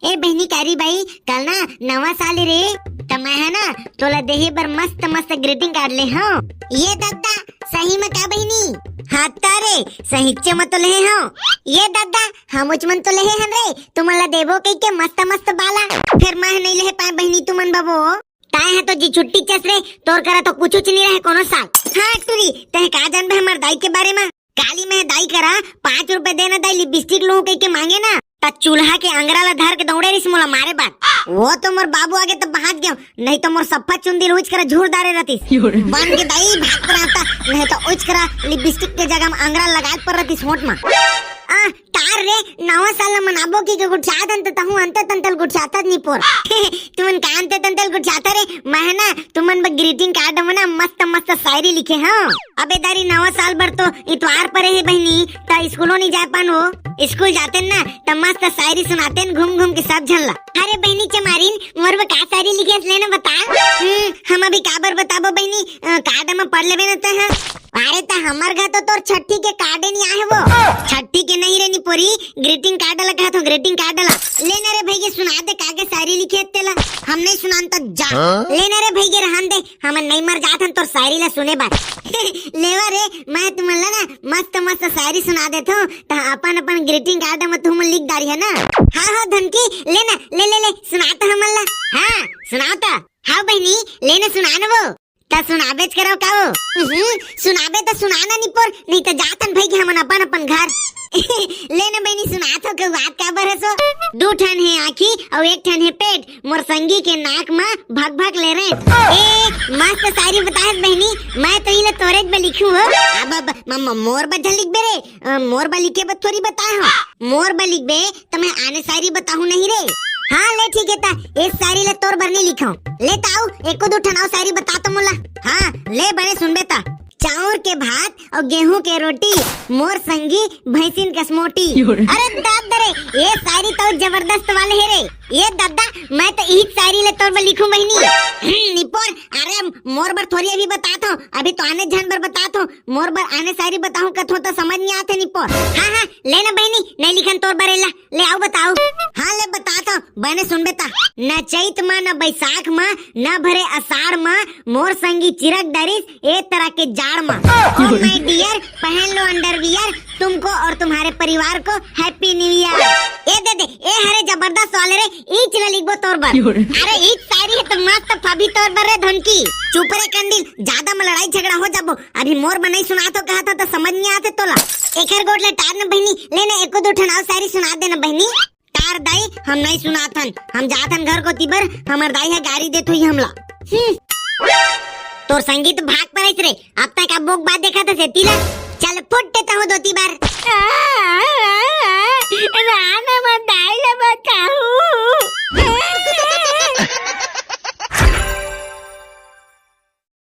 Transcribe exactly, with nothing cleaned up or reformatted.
ए बहिनी कारी बाई, कल ना नवा साल रे, त मैं ह ना तोला देहे बर मस्त मस्त ग्रीटिंग कार्ड ले हव। ये दद्दा, सही में का बहिनी? हाँ त रे, सहीचे में तो लेहे हव। ये दद्दा, हम उच मन तो लेहे हन रे, तुमन ला देबो कहिके मस्त मस्त बाला। फेर मैं ह नइ लेहे पाए बहिनी तुमन बबो। ताय ह तो जी छुट्टी चस रे, तोर करा तो कुछ उच नइ रहे कोनो साल। हाँ टूरी, तैं का जानबे हमर दाई के बारे में? काली मैं दाई करा पाँच रुपए देना दाई, लिपस्टिक लूं कहिके मांगे ना, त चूल्हा के अंगरा ला धर के दौड़े रिस मोला मारे बर। वो तो मोर बाबू आगे त बहात गयो, नहीं तो मोर सफ्फा चुंदी ल उच करा झूर डारे रहतिस। बन के दाई भाग रहता, नहीं तो उच करा लिपस्टिक के जगह में अंगरा लगाए पर रहतिस होंठ में। आ, तार रे, नवा साल ल मनाबो कहिके गुठियात हन त तहूं अंते तंते ल गुठियात हस निपोर। तुमन का अंते तंते ल गुठियात हव रे, मैं ह ना तुमन बर ग्रीटिंग कार्ड में ना मस्त मस्त शायरी लिखे हव। अबे दारी, नवा साल बर तो इतवार परे हे बहिनी, त स्कूलो नइ जाय पान हो। स्कूल जातेन ना त मस्त शायरी सुनातेन घूम घूम के सब झन ला। अरे बहिनी चमारिन, मोर बर का शायरी लिखे हस ले ना बता। हम्म, हम अभी काबर बताबो बहिनी, अ, कार्ड में पढ़ लेबे ना तैं ह। अरे त हमर घर तो तोर छट्ठी के कार्डे नइ आहे वो। छट्ठी के नहीं रे निपोरी, ग्रीटिंग कार्ड ला कहत हूँ, ग्रीटिंग कार्ड ला। ले ना रे भइगे, सुना दे काके शायरी लिखे तेला। हम नइ सुनान त जा। हाँ? ले ना रे भइगे, रहन दे, हमन नइ मर जात हन तोर शायरी ला सुने बर। लेवा रे, मैं तुमन ला ना मस्त मस्त शायरी सुना देत हूँ, त अपन अपन ग्रीटिंग कार्ड में तुमन लिख डारी है ना। हाँ हाँ धनकी, ले ना, ले ले ले, सुना त हमन ला। हाँ सुनाव त। हाँ बहिनी, ले ना सुना ना वो। त सुनाबेच करव का वो? उहुं, सुनाबे त सुना ना निपोर, नहीं त जात हन भइगे हमन अपन अपन घर। ले ना बहिनी सुनात हव, के बात काबर हे सो? दू ठन हे आँखी अउ एक ठन हे पेट, मोर संगी के नाक म भक भक ले रे। ए, मस्त शायरी बताहस बहिनी, मैं तो इला तोरेच बर लिखूं हो। अब, अब, म, म, मोर बर झन लिखबे रे, अ, मोर बर लिखे बर थोरी बताए हव। मोर बर लिखबे त मैं आने शायरी बताहूं नहीं रे। हाँ ले ठीक हे त, ए शायरी ला तोर बर नइ लिखंव। ले त आऊ, एको दू ठन अउ शायरी बता तो मोला। हाँ ले बने सुनबे त। चाउर के भात अउ गेहूं के रोटी, मोर संगी भैंसिन कस मोटी। अरे दादा रे, ये शायरी तो जबरदस्त वाले हे रे। ये दादा, मैं तो इही शायरी ले तोर बर लिखूं बहिनी। हम्म, निपोर, अरे मोर बर थोरी अभी बतात हंव, अभी तो आने झन बर बतात हंव। मोर बर आने शायरी बताहूं कथों त समझ नइ आत हे निपोर। हाँ हाँ, ले ना बहिनी, नइ लिखन तोर बर एला, ले आऊ बताओ। हाँ ले बतात हंव, बने सुनबे त। न चैत म, न बैसाख म, न भरे असाढ़ म, मोर संगी चिरक डरिस ए तरह के जाड़ म। Oh my dear, पहन लो अंडरवियर, तुमको और तुम्हारे परिवार को हैप्पी न्यू ईयर। ए दे दे, ए हरे जबरदस्त वाले रे, इच ल लिखबो तोर बर। अरे इच शायरी हे त मस्त फबही तोर बर रे धनकी। चुप रे कंडील, जादा म लड़ाई झगड़ा हो जाबो। अभी मोर बर नइ सुनात हंव कहत हंव त समझ नइ आत हे तोला। एखर गोठ ले टार न बहिनी, ले ना एको दू ठन अउ शायरी सुना दे ना बहिनी। टार दाई, हम नइ सुनात हन, हम जात हन घर कोती बर, हमर दाई ह गारी देत होही हमला। हम्म। तोर संगी तो भाग परइस रे, अब तक अब बोक बात देखत हस एती ला। चल फुट देता हूँ धोती बर। राना, मोर दाई ला